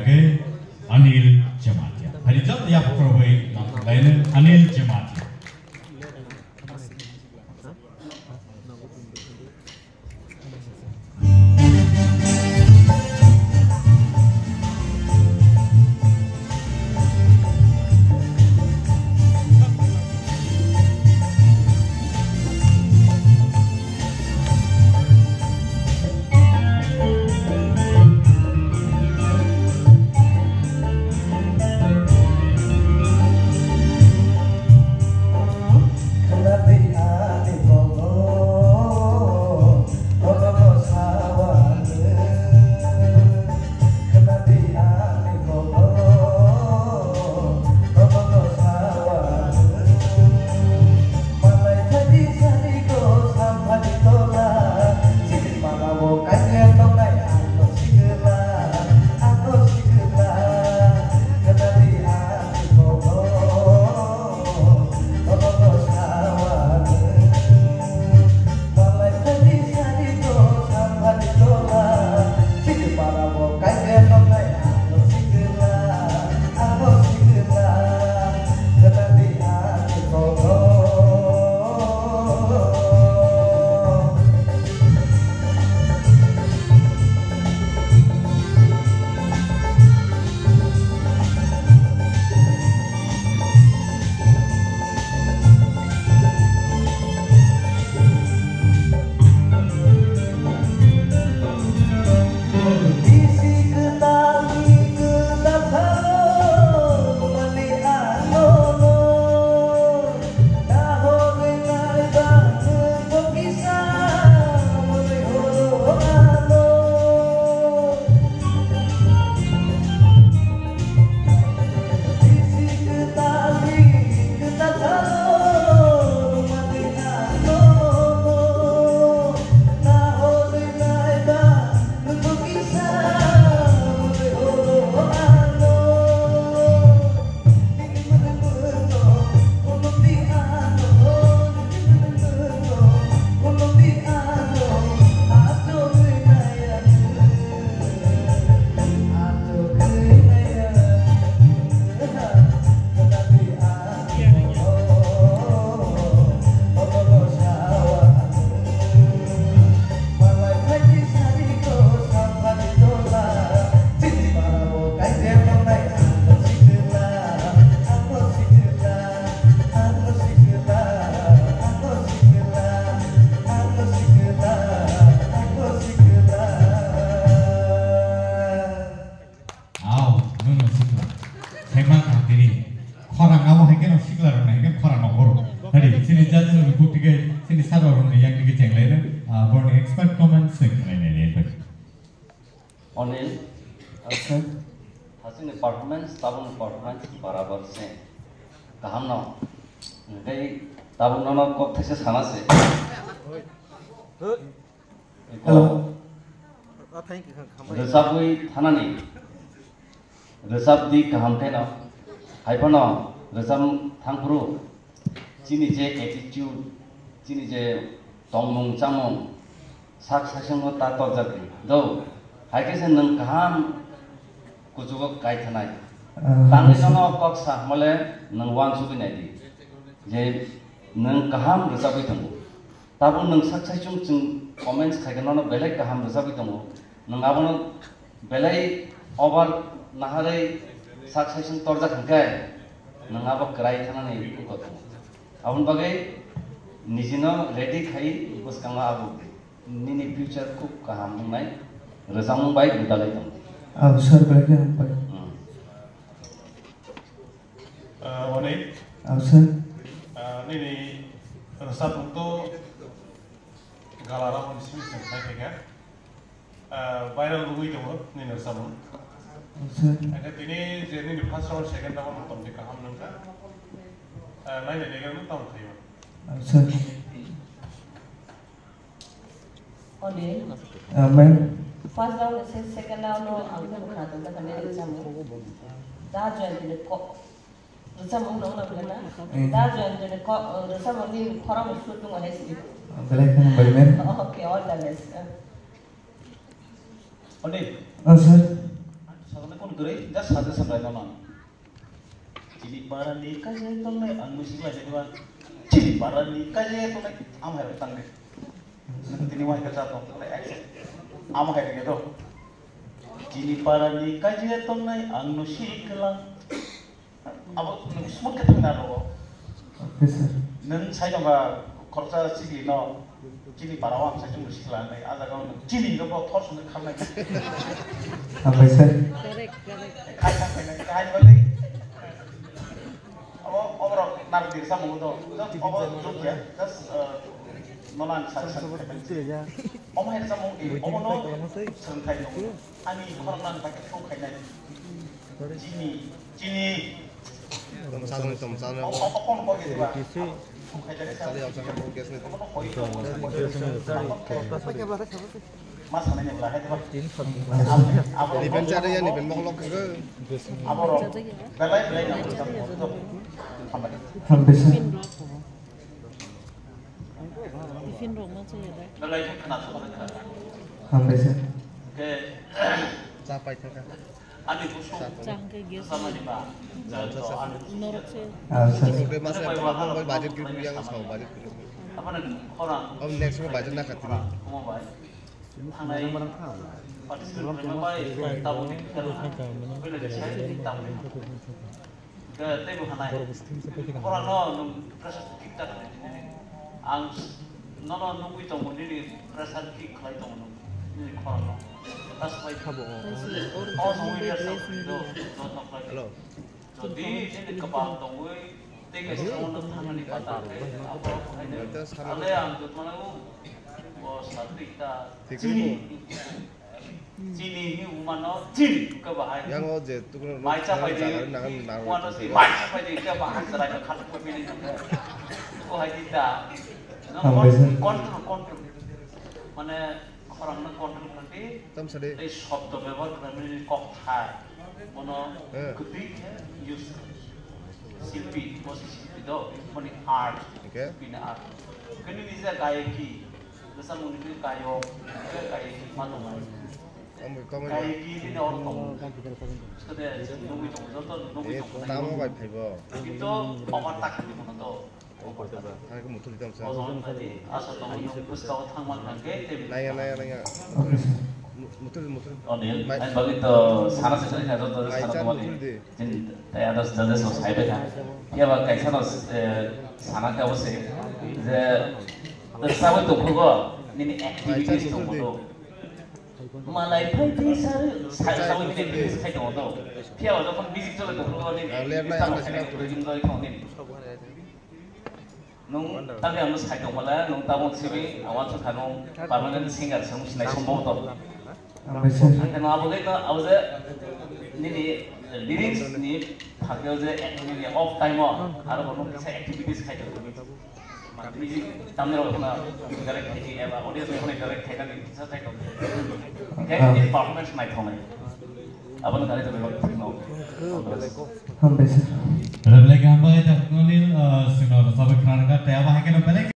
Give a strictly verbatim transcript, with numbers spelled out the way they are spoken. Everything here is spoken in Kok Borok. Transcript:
Anil Jamatia. Hari jat ya pukro bai lain Anil Jamatia. Aw, nwng no sikla. Saiman ang tini. Khorang abo hai khe no sikla rok nai khe khorang no horo. Hari, sini judge rok ni kuk tike, sini sir rok ni yang tike chenglai rok. Ah, borni expert comments se khnai nai nai bai. Onil. Acha. Hasini performance, tabukni performance barabar se. Kaham no. Ngai tabuk no no kok thaisa sana se. Hello. Rwchapwi thanani. Rwchap di kaham khe no. Hai phano rwchap thang phuru chini je attitude, chini je tongmung chamung, sak saichung bo ta torjak di. Do, hai khe se nwng kaham kuchugo kai thanai. Ah, tangwi yes, sir. Nono kok sa hwnmale nwng uansugwi nai di. Je nwng kaham rwchapwi tongo. Tabuk nwng sak saichung chwng comments khai khe nono belai kaham rwchapwi tongo. Nwng abono belai over naharwi sak saichung torjak hwnkhe nwng abo kwrai thanani wngkha tongo. Aboni bagwi nijino ready khai bwskango abo nini future khub kaham wngnai, rwchapmung bai gwdalwi tongo. Abo sir belai khe hambai. Hmm. Ah, Onik. Aw, sir. Ah, nini rwchapmung to gala ramani simi se khai khe, ah, viral wngwi tongo nini rwchapmung. Aw, sir. Ake tini je nini first round, second round tong di kaham nungkha. Ah, naina dega no tong khayo. Aw, sir. Oni. Amen. First round ni se second round no ang khe bwkha tong kha nini rwchapmung. Da join tini ko. Rwchapmung no wngna belai na. Eh. Da join tini ko, rwchapmung ni khorang ni sur tongo hai sidi. Belai khe hambai, ma'am. Okay, all the best. Oni. Oh, sir. Sakno kon Kwrwi, just suggestion bai mano. Chini para ni kaje tongnai ang musi lai jeba. Chini para ni kaje tongnai am hai tang de. Nang tini wai ka jato, action. Am hai ke to. Chini para ni kaje tongnai ang musi kala. Abo nung smooth khe thangna rogo. Okay, sir. Nung sai tongkha khoroksa chini no, chini para o ang sai chumui sikla nai, a jaga o nung chini no bo thor songwi kharnai. Hambai, sir. Correct, correct. Khai khai khai khai bali. Abo, abo rok nar dir samung do. Just abo juk ya. Just, uh, nonan sai sai. Omo hai samung di. Omo no sengthai no. Ani khorang nang pakai thong khai nai. Chini, chini. Tom chajani, tom chajani. O, o, o, kon ko ke diba? Chali, o, chali, o, gas ni. Ma sana ni bela hai diba? Ni ben chari ya, ni ben mok lok ke. Aboro. Belai, belai na. Hambai. Tiffin rok ma chaya da. Belai ke khana. Hambai, sir. Ke. Cha pai thaka. Ani busuk. Chang ke gas. Sama ni ba. Norok se. Ah, sir. Oke, masa apa, apa, apa, budget group yang sama budget group. Apa nih, orang? Oh, next week budget na khatini. Omo bai. Thangnai participant rok bai tabuk ni khela. Bini sai tabuk ni. Ke tei bo hanai. Khorang no nung pressure kick ta khnai nini. Ang nono nugui tongo nini pressure kick khlai tongo nung nini khorang no. Tas bai khabo. O nugui ya sa do do no khlai. Hello. Jodi nini kapal tongwi tei kaisa no thangani pata. Abo khaine. Ale ang jotmano bo sa ta. Chini. Chini hi umano chini ke bahai. Yang o je tukun mai cha pai di. Umano si mai cha pai di ke bahai sarai ka khat ko bini. Ko hai di ta. Control, control. Mane khorang no control khlai di. Tam sade. Ei shobdo bebohar khlai mani kok thai. Bono kwtwi khe use. Silpi, bo si silpi do, boni art. Silpi ni art. Kini ni je gayeki. Bwsa muni khe kayo, khe kayo ma tongo. Kayo ki ni no tongo. Sode nugui tongo, joto nugui tongo. Tamo bai phaibo. Kintu power ta khani mono to. Thang khe muthuli tamo sa. Asa tongo, nung bwskao thang man thang khe, tei naya, naya, naya. Muthuli, muthuli. Onil, mai- ani bagwi to sana se sana joto sana tumani. Chini tei others judges rok sai bai kha. Phiya ba kaisa no, eh, sana khe abo se je, eh, sabui tongkhugo nini activities tongkhugo. Malai phai tei sar, sai sabui nini activities khai tongo to. Phiya ba jokhon music chole tongkhugo nini guitar no khai tongo, rhythm doi tongo nini. Nung tangwi ang sai tongmala, nung tabuk simi awan sukha nung permanent singer se wng sinai somboboto. Ang bai sir. Ang khe no abo le no, abo je nini lyrics ni phakhe je nini off time o aro bo nung kisa activities khai tong. Music tamni rok khna direct khai eba audience khna direct khai nani kisa khai tong. Khe nini performance nai thongnai. Abono kari tongwi rok thwino. Hambai sir. Belai khe hambai, Doctor Anil, ah, chwngno rwchapwi khna rwkha, tei abo hai kheno belai